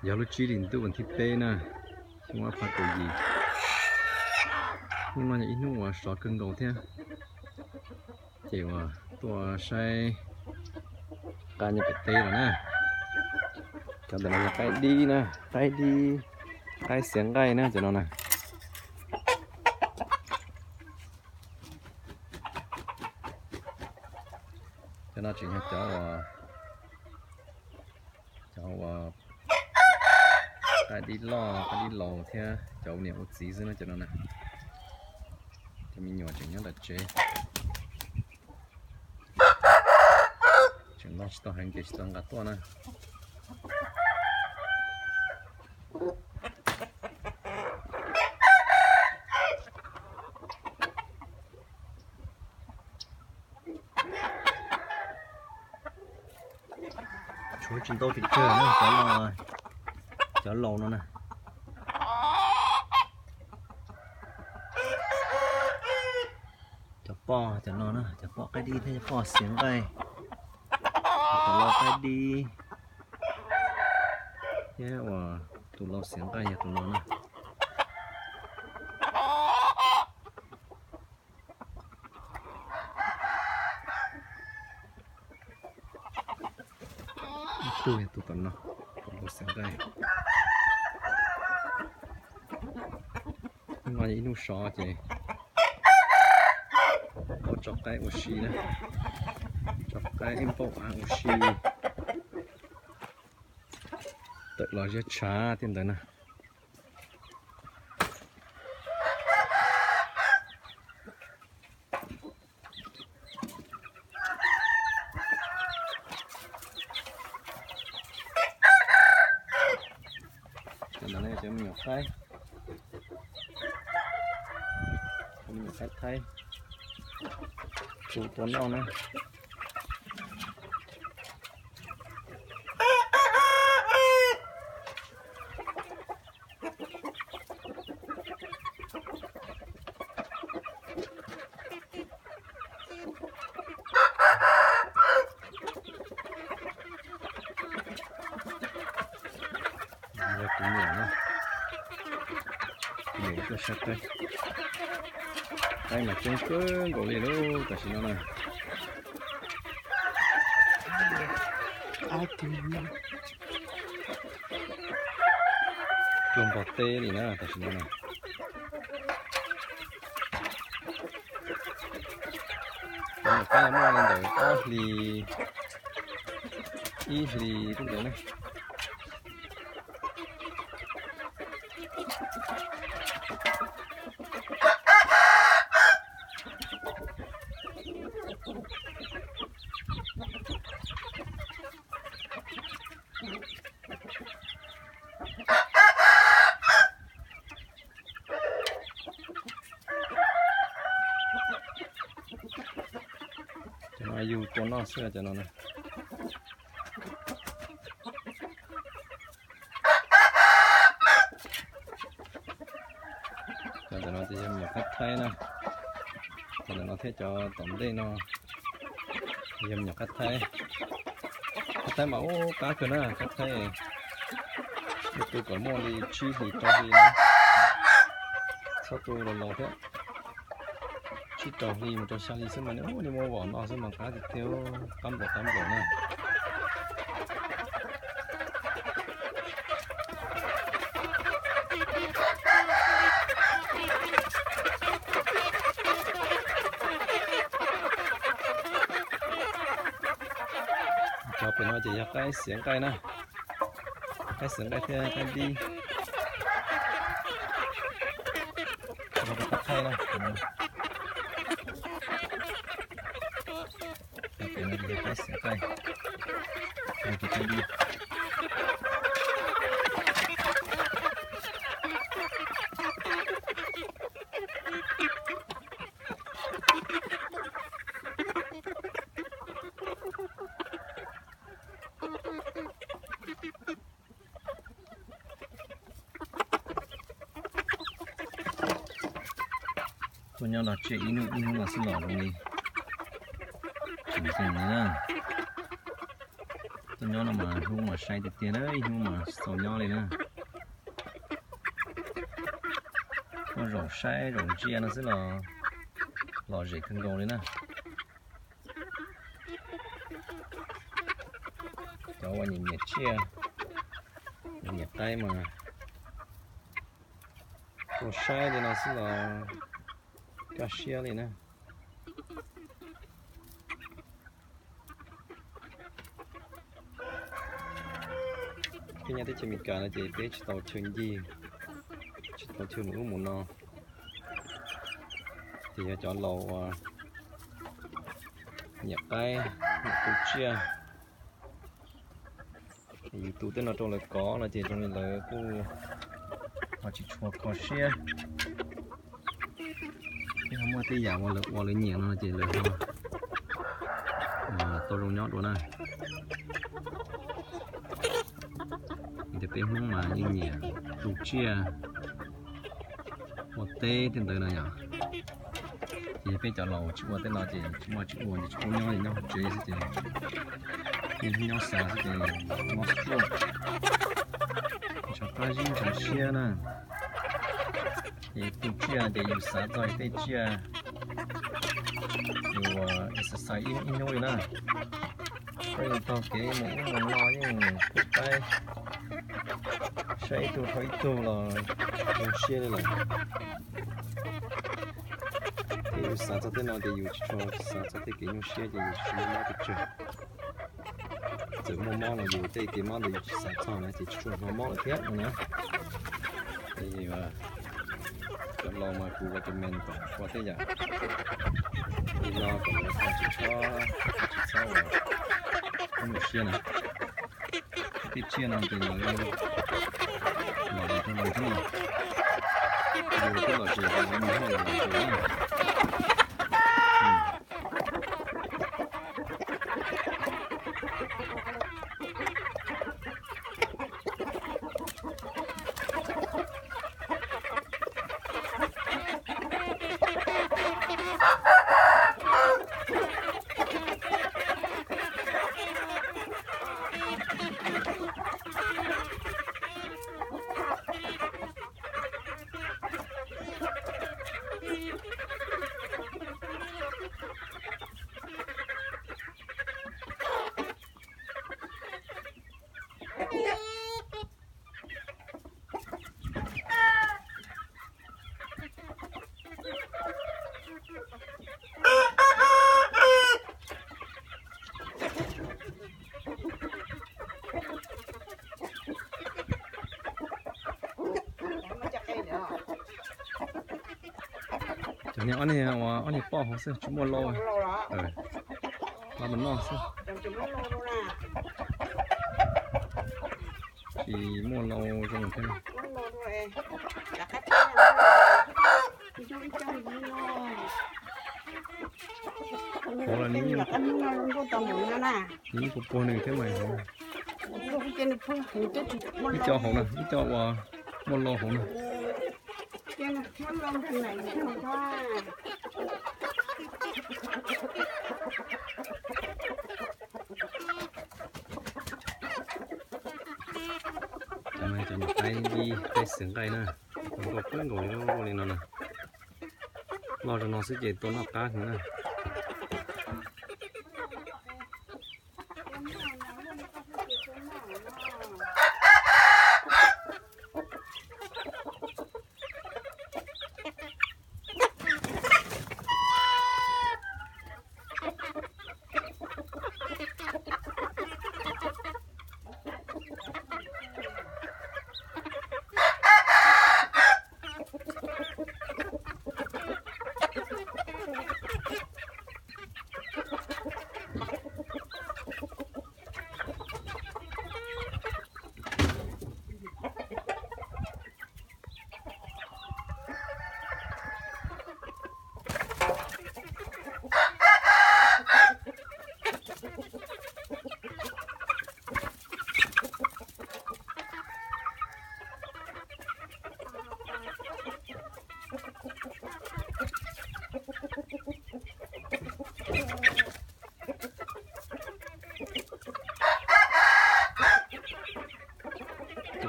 Yog lub tsib hlis ntuj vas thib peb na, xyoo ob phav kaum yim. Hnub no yog ib hnub uas sov kawg nkaus thiab, ces uas tuaj saib qaib nyob pem teb los na. Cov ntawm no yog qaib dib na, qaib dib, qaib xiav nqaij na cov no na. Cov no tseem yog cov uas, cov uas qaib dib loj, qaib dib laus thiab cov ua niam ua txiv xwb na cov no na. Cov me nyuam tseem nyob ntawm tsev, tseem noj tsis tau heev ces tsis tau nqa tuaj na. Tshuav tsis ntau tus tsawg na, cov no, cov laus no na. Cov poj cov no na, cov poj qaib dib thiab cov poj xiav nqaij. Cov laus qaib dib thiab uas tus laus xiav nqaij yog tus no na. Ib tug yog tus tom no, tus laus xiav nqaij. Hnub no yog ib hnub sov ces tau tso qaib ua si na, tso qaib npauj av ua si, tawm los ziab tshav thiab ntawd na. Cov no yog cov me nyuam qaib, cov me nyuam qaib thaib, tus tua noj na. Yog tus niam na, tus niam tuaj saib qaib. Qaib mas coob kawg nkaus li lauj tam sim no na. Tuaj npog teb li na tam sim no na. Cov niam qaib muaj li ntawm ob hlis, ib hlis rau ntawd na. Cov no yug tua noj xwb cov no na. Cov ntawm no ces yog me nyuam qaib thaib na. Cov ntawm no thiab cov tom ntej no yog me nyuam qaib thaib. Qaib thaib mas ub qab kawg na, qaib thaib. Ib tug kom muaj li tsib hlis rau hli na. Txhob tu los laus thiab. Tsib rau hli mus rau xya hli xwb mas nws ub nws muaj vom no xwb mas qab tiag tiag, qab nplaum qab nplaum na. Cov pem no ces yog qaib xiav nqaij na, qaib xiav nqaij thiab qaib dib. Qaib thaib na, qaib xiav nqaij, qaib dib. Tuaj nyob no tseg ib hnub ib hnub no xwb los zoo li tseem zoo li na. Nyob no mas hnub mas saib tiag tiag na, ib hnub mas tsis txaus nyob li na. Tuaj zaum saib zaum ntsia no xwb los lom zem kawg nkaus li na. Cov uas nyiam nyiam tsiaj, nyiam qaib mas tuaj saib li no xwb los kaj siab li na. Peb nyob teb chaws Amelikas no ces peb tsis tau chaw ncig, tsis tau chaw mus ub mus no. Ces yog cov laus uas nyiam qaib, nyiam tu tsiaj, yus tu tej no rau lawv kov no ces zoo li lawv kuj ho tsis tshua kho siab. Peb ho muaj tej yam uas lawv ua lawv nyiam no ces lawv ho tau zoo nyob dua na. Ces peb Hmoob mas yeej nyiam tu tsiaj, ua teb tej ntawd na yom. Ces peb cov laus tsis ua tej no ces tsis muaj tsis ua ces tsis paub nyob, nyob hauv tsev xwb ces yeej nyob xav xwb ces mob suab, ntshav qab zib ntshav siab na. Ces tu tsiaj ces yus xav txog tej tsiaj, yus exercise ib hnub li na. Koj yus taug kev mus ub mus no yeej pub qaib, saib ib tug dhau ib tug los zoo siab li lawm. Ces yus xav txog tej no ces yus tsis tshua xav txog tej kev nyuaj siab ces yus tsis mob mob pes tsawg. Txawm muaj mob los yus tej kev mob ntawd yus tsis xav txog na ces tsis tshua hnov mob lawm thiab no na. Cov laus mas kuv recommend kom ua tej yam li no kom lawv ho tsis txhob, tsis txhob ua nyuaj siab na. Tej tsiaj no ces lawv lom zem rau lawv thiab no. Yus twb lom zem rau lawv, yus ho lom zem rau lawv. Cov niag ob niag uas ob niag poj hauv xwb tsis muaj lau, lau mas noj xwb. Tsis muaj lau zoo thiab. Hauv los nws yeej puag puag nws thiab mas. Ib co hauv na, ib co uas muaj lau hauv na. Cov no cov nyuam qaib dib, qaib xwm nqaij na. Nkauj kawg nkaus li, nkauj li no na. Loj zoo no xwb ces tua noj qab heev na.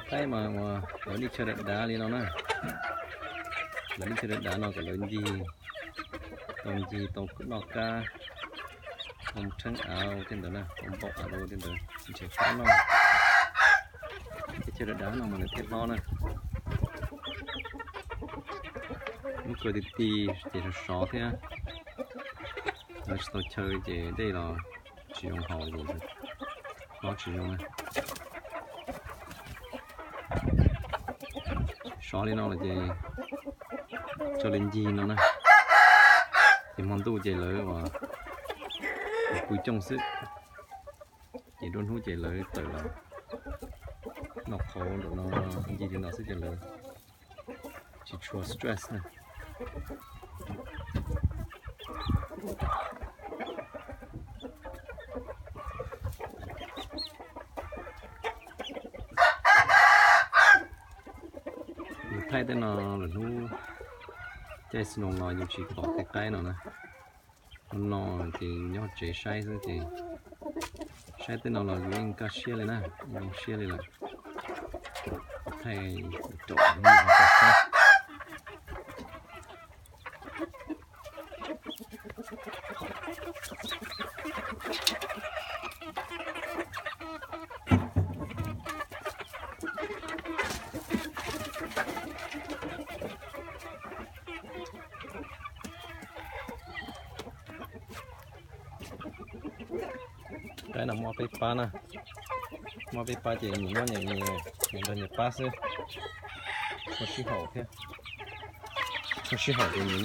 Qaib mas uas lawv nej chaw dav dav li no na, lawv nej chaw dav dav no kom lawv ncig, tau ncig tau noj qab, tau rheeb av tej ntawd na, tau npaum av tej ntawd ntshe qab noj. Tej chaw dav dav no mas nws thiaj hlob na. Lub kawg ti ti ces sov sov thiab, lawv tsis tau chaw ces dej los tsis zoo haus ces hlob tsis zoo na. Sov li no los ces tso li ncig no na, ces hmo ntuj ces lawv uas pw cooj xwb, ces nruab hnub ces lawv tawm los noj qhauv nraum no, ncig li no xwb ces lawv tsis tshua stress na. Yus thaij tej no lawm hnub caij snow los yus tsis pom tej qaib no na. Hnub no ces yus nyob tsev saib xwb ces saib tej no los yus yeej kaj siab li na, zoo siab li lawm. Thaij rau saib. Qaib no muab peb pab na, muab peb pab ces nyias nyob nyias, nyias nrog nyias pab xwb. Txhob sib haum thiab, txhob sib haum ces nyias